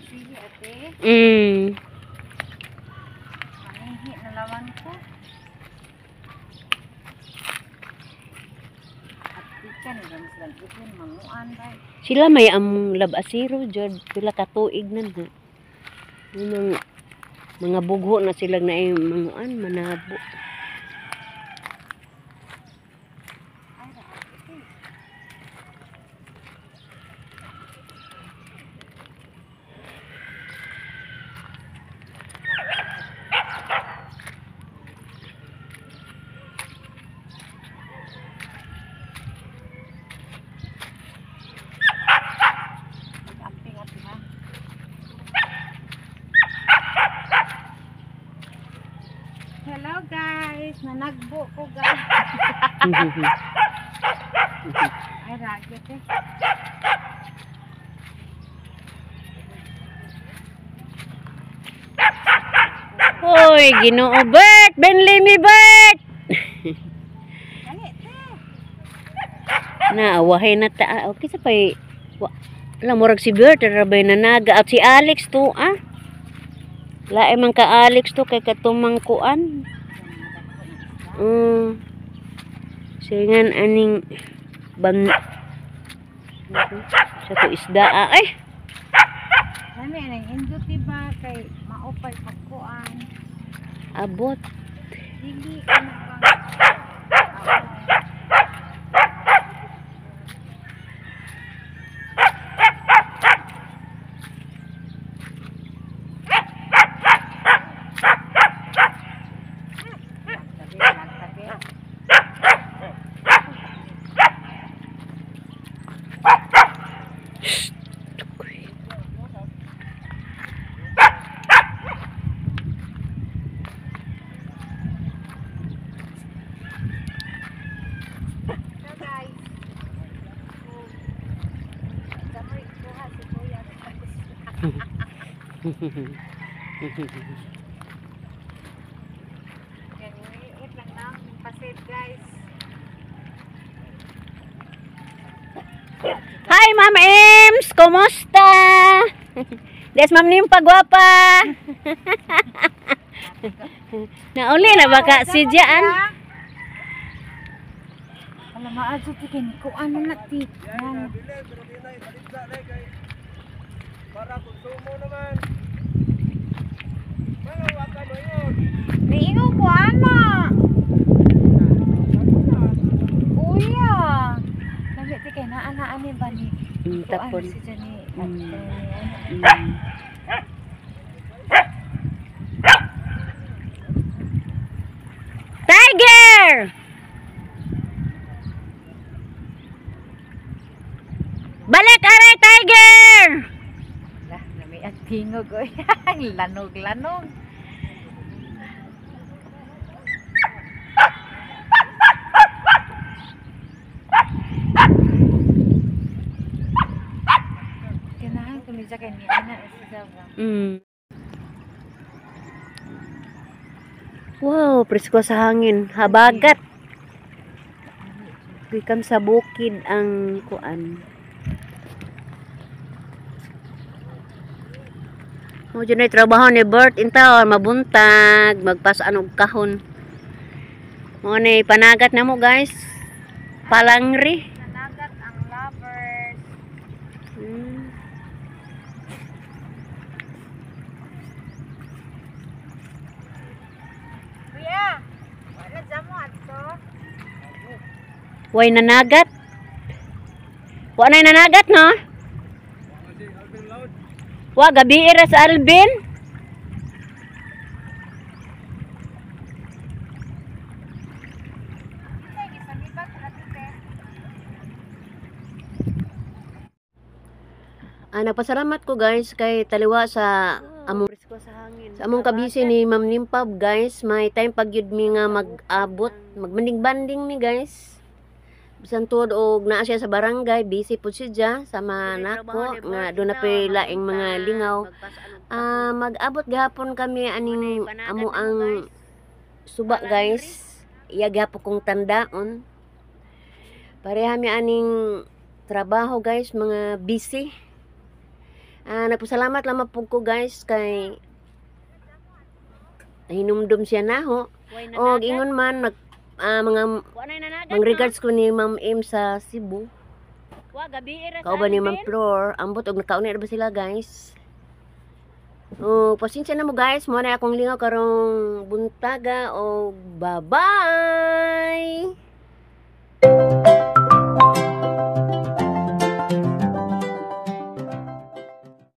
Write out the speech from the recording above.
Sili ate. Manihi na lawan ko. At ikan gan silang ipon manguan bay. Sila may among lab-asiro jud pila ka tuig na na. Yung mga bugho na sila na ay manguan manabo. Ay ra ate. Amping ate ha. Hello guys, nanagbo ko guys. Ay ra ate. Hoy, Ginoo Bert, Benley mi Bert. Dali te. Na awahay na ta. Ah, okay sa pay wa, la murag si Bert ra bay nanaga at si Alex to ah. Lae man ka Alex to kay katumang kuan. Singan aning ban sa to isda ah. Ay, Dami nang indot ba kay maupay pagkuan. Abot. Dili ano bang. Tabi, tabi. So guys, Samoy, kuha si Kuya. Yan, wait lang na. Pasit guys. Hi, Ma'am Ems! Kumusta? Des Ma'am Nimpa gwapa. Nauli na ba ka si Jaan? Alam mo, adyo ti kini ko ano na ti. Yan. Para konsumo naman. Mga waka mo yun. Niingon ko ana. Kuya. Lami ti kay naa na ani ba ni? Kuan Tapon. si Jani. Tiger! Balik aray, Tiger! Lah, lami at tingog oy. Lanog-lanog. Ganahan ko ni kay ni ana siya ba. Wow, presko sa hangin. Habagat. Gikan sa bukid ang kuan. Mo dyan ay trabaho ni Bert intaw mabuntag, magpasaan og kahon. Mo ni panagat na mo guys. Palangri. Nanagat ang lovers. Kuya, wala dyan mo ato. Way nanagat. Wa nay nanagat no? Wa gabi ra sa Alvin. Ay, gisalibat na tite. Ah, nagpasalamat ko guys kay taliwa sa among kabisi ni Ma'am Nimpab guys. May time pag yun mi nga mag-abot, magmanding-banding mi guys. Bisan tuod og naa siya sa barangay, busy pud siya sama nako nga doon na pay laing mga lingaw. Ah, mag-abot gihapon kami aning amo ang suba guys. Iya gihapon kong tandaon. Pareha mi aning trabaho guys, mga busy. Nagpasalamat lamang po ko, guys, kay hinumdum siya naho. O ingon man mag mga mang regards ko ni Ma'am M sa Cebu. Kauban ni Ma'am Flor, ambot og nakauna na ba sila, guys? Oh, pasensya na mo, guys, mo na akong lingaw karong buntaga og bye-bye.